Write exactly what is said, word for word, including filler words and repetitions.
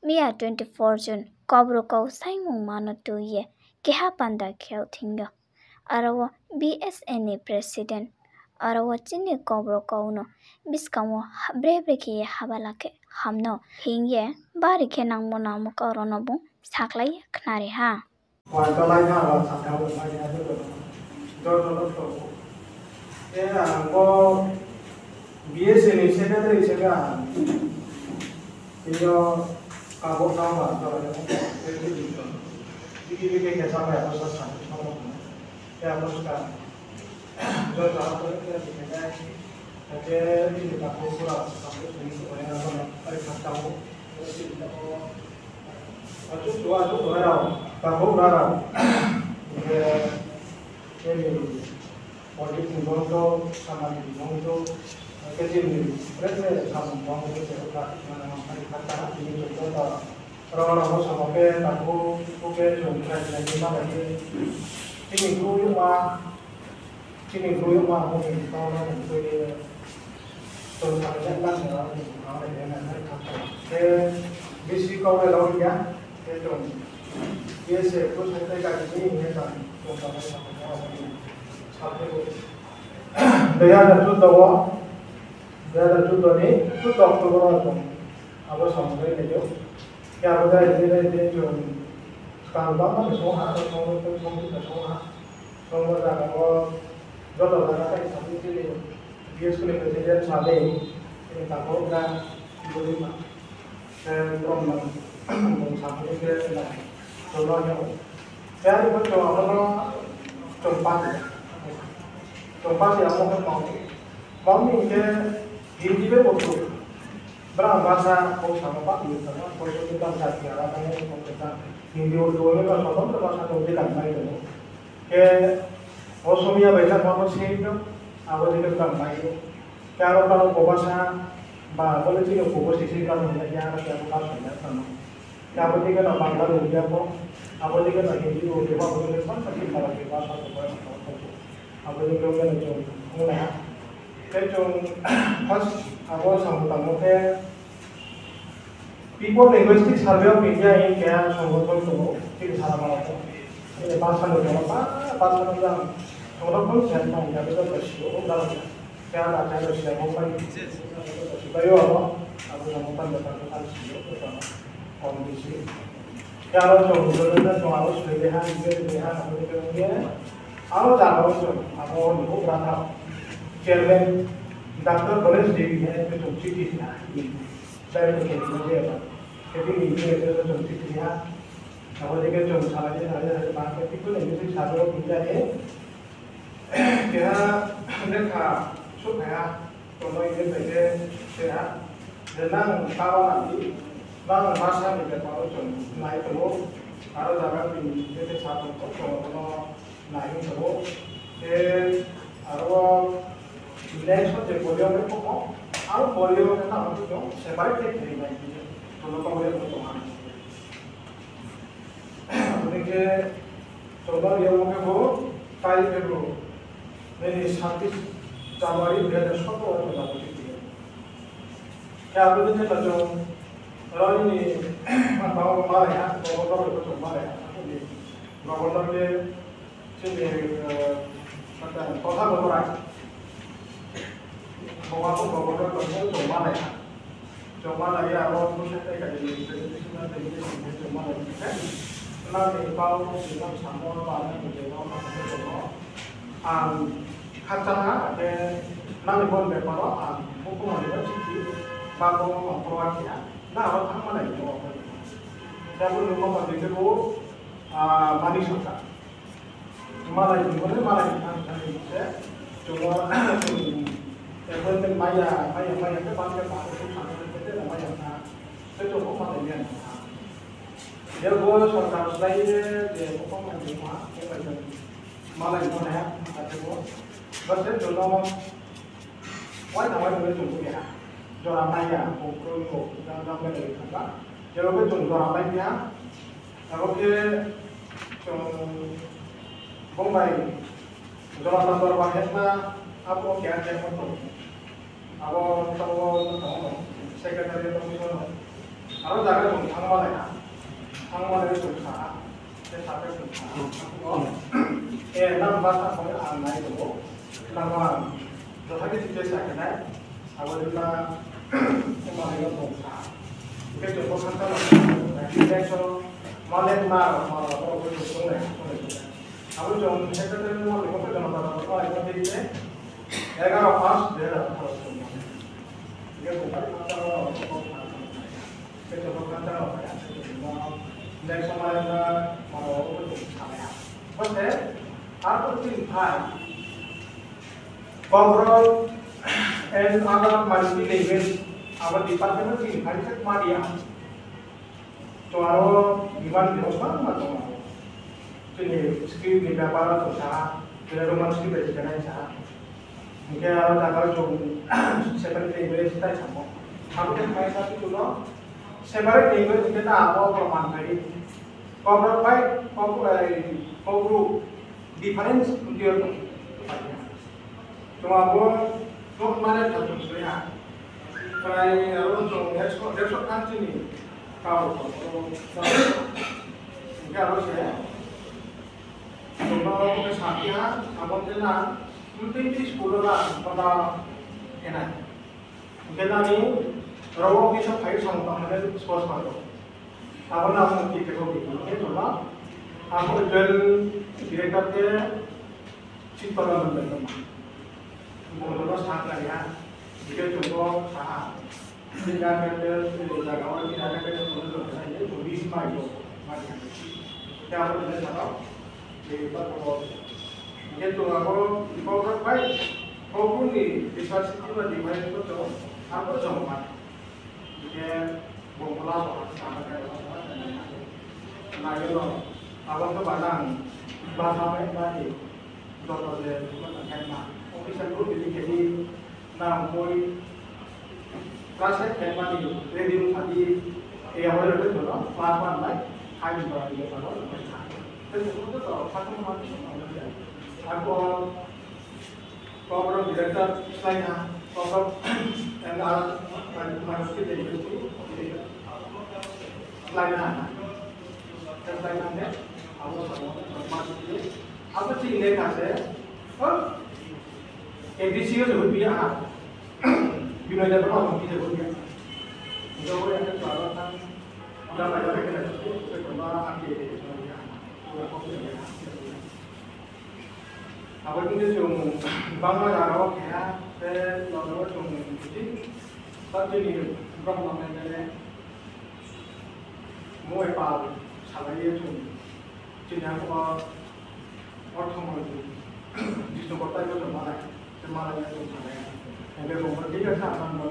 Miya twenty four June Kaubru kau saingmung mano tui ye keha panda khe thing yo. Aro wo B S A ni president, aro wo chini Kaubru kau no buskang wo ha-, bre bre khe ye haba la khe ham no hing ye bari khe nangmo nangmo kau rao no bung sakhlai ye khnari ha. Uaingsa lai kha, uaingsa kha, uaingsa kha, joto no. Joto no tong. E, ang bo B S A ni secretary se kha. Tini yo kabo kabo ba, joto no. Tini yo kesa ba, ya, sa, sa, sa, sa. Ya, bo ska. Joto no, ya, ya, ya. Ake, ini takhu pura, takhu sini, uaingsa kha, ari kha, takhu. Achu tua, achu tua rao, takhu rao. Ke, ke ni, politic ni bongso, samajik ni bongso, ke chini, present samung bongso, ke se uta, mana, mana, kata, ini joto ta, rao, rao, sama ke, takhu, ku ke, jom, present ni mana ke, ini ku, yuma, Chini bru yo ma bo ni kau no ni koi ye, tong thang ya ma ni rao ni kau ni ya na nai kha kha. Ke bisi kau le rao ya, ke tong. Ye se kau sai tai ka ni ye ta, tong thang ya ma ni. Sa ke bo. Daya da tu do wo. Daya da tu do ni, tu do tu do wo tong. Abo samung le ni yo. Ke abo daya ni le ni tong. Kang ba ma ni so ha, so, so, so, so, so ha. Songmo jaga wo joto jaga tai sati chini B S K ni president sa dei, chini takhu na buri ma. Eh, brom na, bung sa buri ke na, joto ya. Khe ari bo chung abo no chung pasi. Chung pasi abo no kau. Kau ni ke Hindi be bo tu. Bra basa kau sama pa ni sama, kau so ni basa ti ala ta ni kau ke ta. Hindi Urdu ni ba sotondro basa kau ke ta mai tu. Khe Osomiya bai khe bo no same no, abo dei khe bang mai ou. Khe aro bang bo basa, ba bo le chini bo bo sisi bang mai ya, aro khe abo basa ya tang ou. Khe abo dei khe no Bangla rao ya bo, abo dei khe no Hindi rao ya bo, abo dei khe bang khe bang khe basa rao ya bo. Abo dei khe no chung ong nai ha. Khe chung first abo samung tangmo khe, People Linguistic Survey of India hing keha songothon tong ou, chini sara Bharat o. Chini basa no tong ou, ba, basa no jang, songothon se tong ya, besa to si ou, jang, keha na keha no si ya, bo pai, si pai ou, abo, abo songothon no tang si ou, tong ou, kom bisi. Keha no tong, tong, tong, abo soi de ha, ni de ha, abo de ha, abo jaga o tong, abo ni bo bra tha, Chairman, Doctor Ganesh Devi, he, tong, chithi ha, Director Cabinet ni jeba. Khe bini bini khe chung chithi ha. Abo dei khe chung salai ni, salai ni, salai ni, ba khe people ni music survey of India ni. Keha lekha suhphai ha. Tono ini bai khe se ha. Je nang tao na di, nang basa ni bepar o chung nai tong ou. Aro jaga bini bini khe sa tong ou, chung no Nai hing tong ou. Khe aro next o je body o khe kho, aro body o khe nang no khe chung separate khe khe nai hing ye. Chung no kau ye kho tong ha. Abo ni khe chung no ye khe bo, tai khe bo, nini ছাব্বিশ January dui hajar সতেরো o chung abo khe khe. Khe abo ni khe no chung, aro nini, ang tao malai ha, governor bai khe chung malai ha, governor khe, Chini, eh, kata, kotha bo rai. Bo ma bo bo bo bo bo bo joma lai ha. Joma lai ya, abo bo sa tai ka ni presentation na presentation ni joma lai ha. Na ni pao, ni pao samo, ba na ni joma, ba na ni joma. Ang khacha ha, ke na ni bon bepar o, ang bo ko ma ni ba chiki, ba bo ma pro a kia. Na abo thang ma lai ni bo. Ya bo ni bo ma ni bo, ah, mani sota. Malai ni, mane malai ni thang thang ni se, chung no, appointment maya, maya, maya, khe bang khe bang khe thang thang khe maya na, khe chung no malai ni na. Je bo sorkar slái ye, je bo kong ni ma, khe bai jang malai ni na, khe bo, ba se chung no, Wai na wai no chung ya. Jora mai ya, bo kroi bo, jang jang bai lai thang ba. Jero khe chung jora mai ya. Abo khe chung Bombay, jora number one hekma, abo khe ang khe mo tong. Abo tong o, tong o, secretary tong o. Aro jaga chung thangma lai ha. Thangma lai chung sa ha. Khe sa khe chung sa ha. Ako, eh, nang ba sa khe ang nai tong ou. Nang ang jotha khe chesa khe nai. Abo ni ba, ema ni no tong sa. Khe chung bo khanta no. Khe so, malen ma, ma, ma, ma, chung tong nai, tong nai, tong nai. Abo chung secretary mo ni ko jana jana ko ai ko dei de. Egaro pas de la ko. Khe chung bai khanta no, ko, ko, ko, ko. Khe chung bo khanta no, next time na, ma, ma, ko chung sa ya. Bo se, ar ko tin phai. Kokborok and other minority language, abo department no chini phai se ma ri ya. To aro demand ni bangma tong ou. Chini script ni bepar o tong sa, chini Roman script bai se nai sa. Hingkhe aro jaga o chung separate language tai samo. Abo khe phai sa khe chung no separate language hingkhe ta abo proman bai. Kokborok bai, Kok-, eh, Kokborok difference hingkhe tong. Chung abo no mane tha chung soi ha. Prai aro chung ekso, ekso thanchi ni kau tong. Hingkhe aro se, chung no abo khe sa khe ha, abo khe na, twenty school o na, pada khe nai. Hingkhe nani rao office o phai samung tang mane sports park o. Abo no abo no khe khe bo khe khe tong ba. Abo joint director khe Sitpara Nondono. Bung no sa khlai ha. Hingkhe chung bo sa ha. Chini jaga khe, chini jaga o chini jaga khe chung no sa ye, chung bis mai bo. Mai ha. Khe abo ni sa rao. Khe ba bo. Hingkhe chung abo, bo bai, bo ni research team ni bai bo chung, abo chung mai. Hingkhe bung bo last o ha, nai yo no, abo khe ba nang, ba sa bai ba ni, joto je, officer group ni khe di, nang boi, class eight khe ba ni, ready ong sa di, e abo le joto no, class one bai, hai ni ba ni, abo no, bai sa. Tei joto, joto, sa khe ma, ako, Kokborok director slái na, Kokborok M R, Microsoft University, slái na, slái na ne, abo samo, abo chini lekha se, o, A D C o se hoih ya, Binoy Debbarma se hoih ya. Jabo ya ke aro thang, jabo ya ke, jabo ya ke, Abo ni khe chung bangma jaga wo khe ha, tei jora wo chung chini, ba chini bromma M L A, mo bai pal salai ye chung, chini ha pho ortho montri, Bisnu Kotai no chung malai, tei malai ye chung salai ha. Ebe bung pho thik khe sa, bung pho